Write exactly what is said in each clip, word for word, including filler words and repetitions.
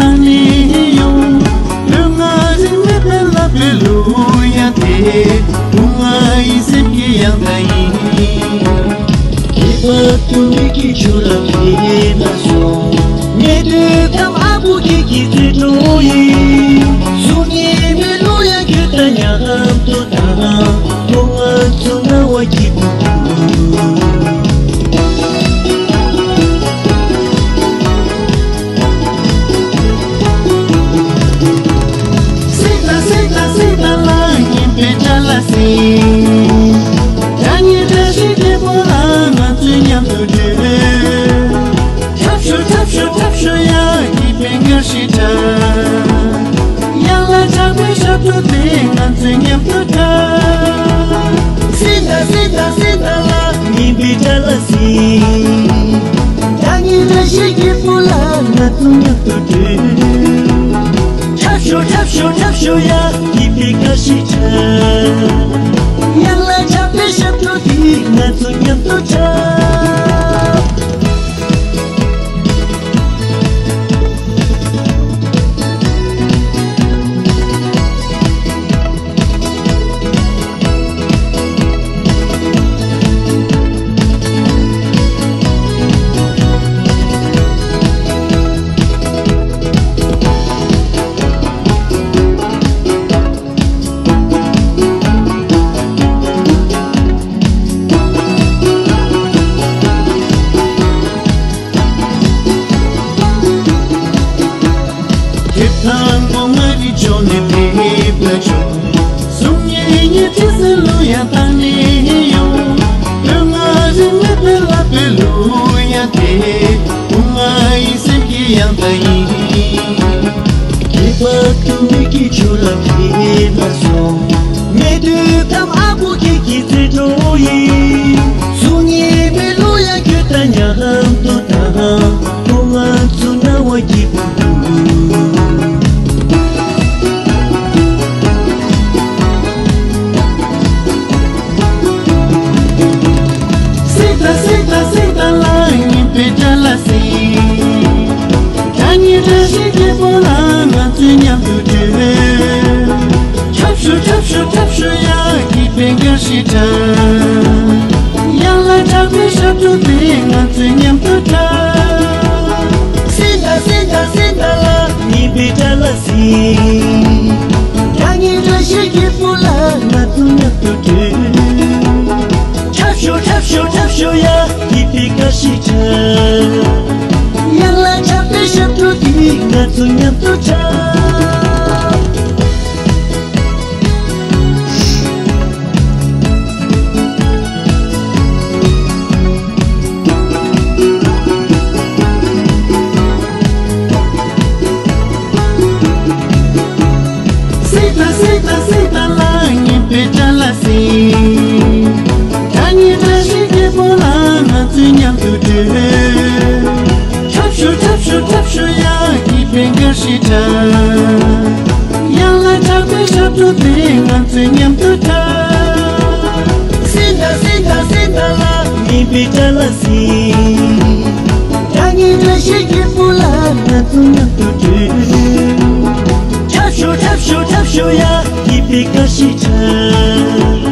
ད་ནས་ཡོང་། ལུས་ངག་ཡིད་མེད་པའི་བསླབ་པའི་གླུ་དབྱངས་དེ། བུ་ང་ཡི་སེམས་ཀྱི་དབྱངས་རྟ་ཡིན། ཁྱད་པར་དུ་མི་སྐྱེ་ཁྱོད་རང་ཕེབས་ན་སོང་། ཉལ་དུས་ཐམ་ཨ་བུ་ཁྱེད་ཀྱི་རྩེད་འགྲོ་ཡིན། གཟུགས་བརྙན་མའི་གླུ་དབྱངས་ཁྱོད་དང་མཉམ་དུ་དང་། ཁོ་ང་ཚོ་རྣ་བ་སྐྱིད་པོ་འདུག་སྲིད་ད་སྲིད་ད་སྲིད་ད་ལ་སྙན་པའི་སྒྲ་ལ་སྲིད། རྒྱ་ཉིད་བཀྲ་ཤིས་རྒྱལ་པོ་ལ་ང་ཚོས་མཉམ་དུ་བྲོས། འཁྲབ་ཤོག་འཁྲབ་ཤོག་འཁྲབ་ཤོག་ཡ། སྐྱིད་པའི་དགའ་བཞིན་འཁྲབ། ཡང་ལ་འཁྲབ་པའི་ཞབས་བྲོ་དེ་ང་ཚོས་མཉམ་དུ་འཁྲབ། སྲིད་ད་སྲིད་ད་སྲིད་ད་ལ་སྙན་པའི་སྒྲ་ལ་སྲིད། རྒྱ་ཉིད་བཀྲ་ཤིས་རྒྱལ་པོ་ལ་ང་ཚོ་མཉམ་དུ་བྲོས། འཁྲབ་ཤོག་འཁྲབ་ཤོག་འཁྲབ་ཤོག་ཡ། སྐྱིད་པའི་དགའ་བཞིན་འཁྲབ། ཡང་ལ་འཁྲབ་པའི་ཞབས་བྲོ་དེ་ང་ཚོ་མཉམ་དུ་འཁྲབ། ཐེབས་དང་སྒོ་ང་རི་ཅོ་ནས་ཕེབས་ལ་ཅོ། གཟུགས་བརྙན་གཉིས་ཁྲིད་སེ་གླུ་དབྱངས་བཏང་ནས་ཡོང་། ལུས་ངག་རིས་མེད་པའི་བསླབ་པའི་གླུ་དབྱངས་དེ། བུ་ང་ཡི་སེམས་ཀྱི་དབྱངས་རྟ་ཡིན། ཁྱད་པར་དུ་མི་སྐྱེ་ཁྱོད་རང་ཕེབས་ན་སོང་། ཉལ་དུས་ཐམ་ཨ་བུ་ཁྱེད་ཀྱི་རྩེད་འགྲོ་ཡིན། གཟུགས་བརྙན་མའི་གླུ་དབྱངས་ཁྱོད་དང་མཉམ་དུ་དང་། ཁོ་ང་ཚོ་རྣ་བ་སྐྱིད་པོ་འདུག་སྲིད་ད་སྲིད་ད་སྲིད་ད་ལ་སྙན་པའི་སྒྲ་ལ་སྲིད། རྒྱ་ཉིད་བཀྲ་ཤིས་རྒྱལ་པོ་ལ་ང་ཚོས་མཉམ་དུ་བྲོས། འཁྲབ་ཤོག་འཁྲབ་ཤོག་འཁྲབ་ཤོག་ཡ། སྐྱིད་པའི་དགའ་བཞིན་འཁྲབ། ཡང་ལ་འཁྲབ་པའི་ཞབས་བྲོ་དེ་ང་ཚོས་མཉམ་དུ་འཁྲབ། སྲིད་ད་སྲིད་ད་སྲིད་ད་ལ་སྙན་པའི་སྒྲ་ལ་སྲིད། རྒྱ་ཉིད་བཀྲ་ཤིས་རྒྱལ་པོ་ལ་ང་ཚོ་མཉམ་དུ་བྲོས། འཁྲབ་ཤོག་འཁྲབ་ཤོག་འཁྲབ་ཤོག་ཡ། སྐྱིད་པའི་དགའ་བཞིན་འཁྲབ། ཡང་ལ་འཁྲབ་པའི་ཞབས་བྲོ་དེ་ང་ཚོ་མཉམ་དུ་འཁྲབ། སྲིད་ད་སྲིད་ད་སྲིད་ད་ལ་སྙན་པའི་སྒྲ་ལ་སྲིད། རྒྱ་ཉིད་བཀྲ་ཤིས་རྒྱལ་པོ་ལ་ང་ཚོས་མཉམ་དུ་བྲོས། འཁྲབ་ཤོག་འཁྲབ་ཤོག་འཁྲབ་ཤོག་ཡ། སྐྱིད་པའི་དགའ་བཞིན་འཁྲབ། ཡང་ལ་འཁྲབ་པའི་ཞབས་བྲོ་དེ་ང་ཚོས་མཉམ་དུ་འཁྲབ། སྲིད་ད་སྲིད་ད་སྲིད་ད་ལ་སྙན་པའི་སྒྲ་ལ་སྲིད། རྒྱ་ཉིད་བཀྲ་ཤིས་རྒྱལ་པོ་ལ་ང་ཚོ་མཉམ་དུ་བྲོས། འཁྲབ་ཤོག་འཁྲབ་ཤོག་འཁྲབ་ཤོག་ཡ། སྐྱིད་པའི་དགའ་བཞིན་འཁྲབ།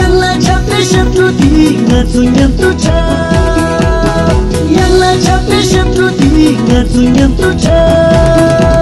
ཡང་ལ་འཁྲབ་པའི་ཞབས་བྲོ་དེ་ང་ཚོ་མཉམ་དུ་འཁྲབ། ཡང་ལ་འཁྲབ་པའི་ཞབས་བྲོ་དེ་ང་ཚོ་མཉམ་དུ་འཁྲབ།